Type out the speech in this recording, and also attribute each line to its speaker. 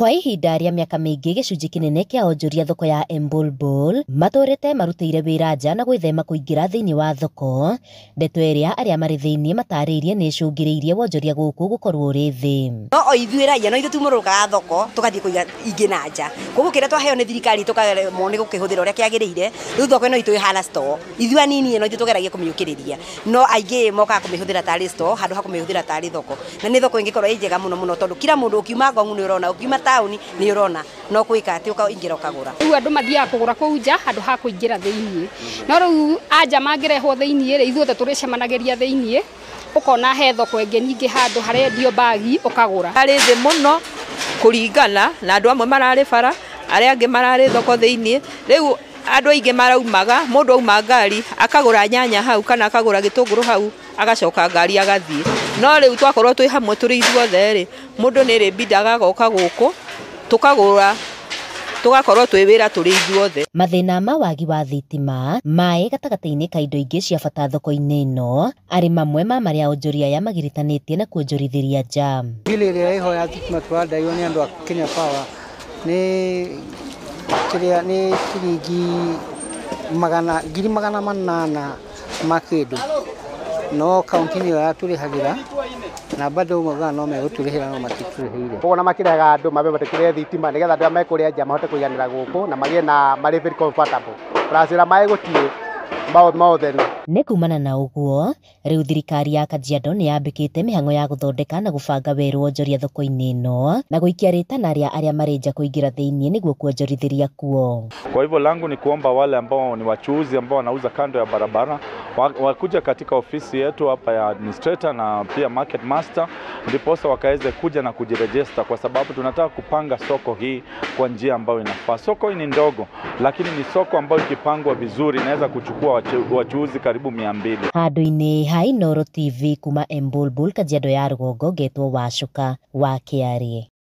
Speaker 1: Kwa ihinda rĩa mĩaka mĩingĩ, gĩcunjĩ kĩnene kĩa onjoria thoko ya Embulbul matũrĩte marutĩire wĩra nja na gwĩthema kũingĩra thĩinĩ wa thoko, ndeto ĩrĩa arĩa marĩ thĩinĩ matarĩirie nĩ ĩcũngĩrĩirie wonjoria gũkũ gũkorwo ũrĩ thĩ.
Speaker 2: No o ithuĩ raia no ithuĩ tumũrũkaga thoko tũgathiĩ kũiga ingĩ na nja, koguo kĩrĩa twaheo nĩ thirikari tũkaremwo nĩ gũkĩhũthĩra ũrĩa kĩagĩrĩire. Rĩu thoko ĩno itũ ĩhana store, ithuĩ anini no ithuĩ tũgeragia kũmĩũkĩrĩria, no aingĩ mokaga kũmĩhũthĩra tarĩ store handũ ha kũmĩhũthĩra tarĩ thoko. Na nĩ thoko ĩngĩkorwo ĩ njega mũno mũno, tondũ kila mũndũ ũkiuma Ngong nĩ ũrona, ũkiuma taũni nĩ ũrona, no gwĩka atĩ ũkaingĩra ũkagũra.
Speaker 3: Rĩu andũ mathiaga kũgũra kũu nja handũ ha kũingĩra thĩiniĩ, no rĩu anja mangĩrehwo thĩiniĩ rĩ, ithuothe tũrĩcemanagĩria thĩiniĩ, ũkona he thoko ĩngĩ ningĩ handũ harendio mbagi ũkagũra.
Speaker 4: Harĩ thĩ mũno kũringana na andũ amwe mararĩ bara, arĩa angĩ mararĩ thoko thĩiniĩ. Rĩu andũ aingĩ maraumaga, mũndũ auma ngari akagũra nyanya hau kana akagũra gĩtũngũrũ hau, agacoka ngari agathiĩ. No rĩu twakorwo twĩ hamwe tũrĩ ithuothe rĩ, mũndũ nĩ rĩbindaga agoka gũkũ tũkagũra, tũgakorwo twĩ wĩra tũrĩ ithuothe.
Speaker 1: Mathĩna ma wagi wa thitima, maĩ gatagatĩ-inĩ ka indo ingĩ cia bata thoko-inĩ ĩno arĩ mamwe ma marĩa onjoria aya magiritanĩtie na kuonjorithĩria nja.
Speaker 5: Bili ĩrĩa ĩho ya thitima tũrandairwo nĩ andũ a Kenya Power nĩ kĩrĩa nĩ ciringi magana 800 ma kĩndũ, no kaunti nĩyo yatũrĩhagĩra na bado maugaga no megũtũrĩhĩra no matitũrĩhĩire.
Speaker 6: Koguo na makĩrehaga andũ mabe matũkĩre thitima nĩgetha andũ arĩa mekũrĩa nja mahote kũiganĩra gũkũ na magĩe na marĩ very comfortable. Plus wĩra maĩ gũtirĩ mothe.
Speaker 1: Nĩ kumana na ũguo rĩu thirikari ya Kajiado nĩ yambĩkĩte mĩhang'o ya gũthondeka na gũbanga werũ wonjoria thoko-inĩ ĩno na gũikia rĩtana rĩa arĩa marĩ nja kũingĩra thĩiniĩ nĩguo kuonjorithĩria kuo.
Speaker 7: Kwa hivyo langu ni kuomba wale ambao ni wachuuzi ambao wanauza kando ya barabara wakuja katika ofisi yetu hapa ya administrator na pia market master, ndiposa wakaweze kuja na kujiregister, kwa sababu tunataka kupanga soko hii kwa njia ambayo inafaa. Soko hii ni ndogo, lakini ni soko ambayo ikipangwa vizuri inaweza kuchukua wachuuzi karibu 200.
Speaker 1: Handũ-inĩ ha Inooro TV kuma Embulbul, Kajiado ya Rũgongo, ngetwo Wacuka wa Kĩarĩ.